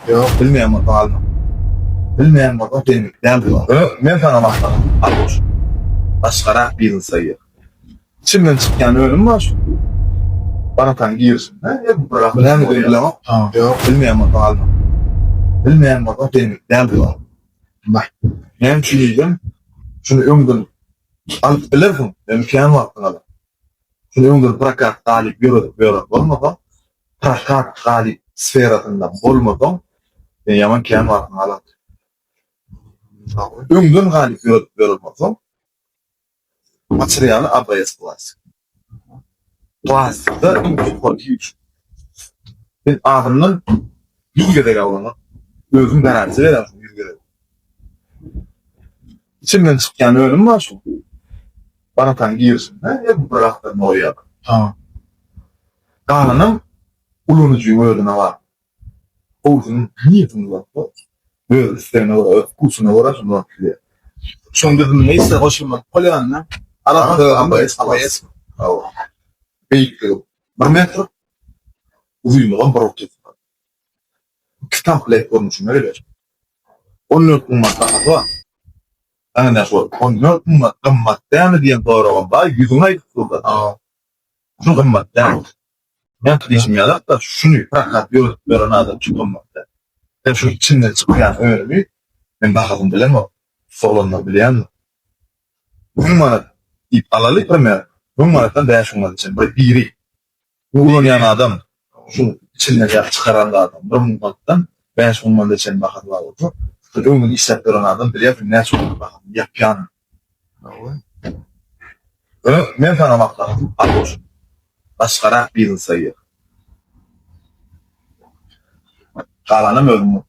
Ýok, bilmeýän bolsaň alma. Bilmeýän bolsaň senlik däl bu. Ýöne men saňa maslahat, al goş. Başgarak biznese gir. İçinden çykýan önüm bar şu. Barataň girişinde bir näme diýip bilemok. Ýok, bilmeýän bolsaň alma. Bilmeýän bolsaň senlik däl bu. Bak. Näme üçin diýsem, şuny öňden alyp bilersiň, ýöne kän wagtyň alar. Şuny öňden prokat galyp ýöredip ýören bolmasaň, prokat galyp sferasynda bolmasaň, sen ýaman kän wagtyňy alar. Öňden galyp ýöredip ýören bolsaň, Materialy ABS plastik. Plastikde iň ýokary hil. Sen azyndan 100 gezek awlana. Özüň garantiýa berýän 100 gezek. İçinden çykýan önüm bar şu. Baratan girişinde her bir gapdalyny goýýar. Tamam. Galanam ulanyjyň özüne bar. Gowusynyň niýetini ulansa, öz islegine görä, öz wkusyna görä şony ulanyp bilýär. Şoň düzüminde hiç zat goşulmadyk bolýanda, Arassa ABS ABS. Hawa. Beýikligi 1 metr, uzynlygam 1.30 metr. Iki komplekt görnüşinde gelýär. 14 müň manat bahasy bar. Ana şol 14 müň manat gymmat dälmi diýen soragam bar, ýüzüňe aýdyp dur-da. Şu gymmat däl. Men diýşim ýaly-da şuny prokat ýöredip beren adam şu gymmat däl. Sen şu içinden çykýan önümi men bahasyny bilemok. Oglanlar bilýändir. 1000 manat diýip alaly primer. 1000 manatdan 5000 manat çenli bir biri. Ulanýan adam şu içinden ýa çykaran adam 1000 manatdan 5000 manata çenli bahasy bar bolsa, şu öňden işläp ýören adam bilýär şu näçe manat bahasyny ýapýanyny. Ýöne men saňa maslahatym al goş. Başgarak biznese gir. Galanam özüň.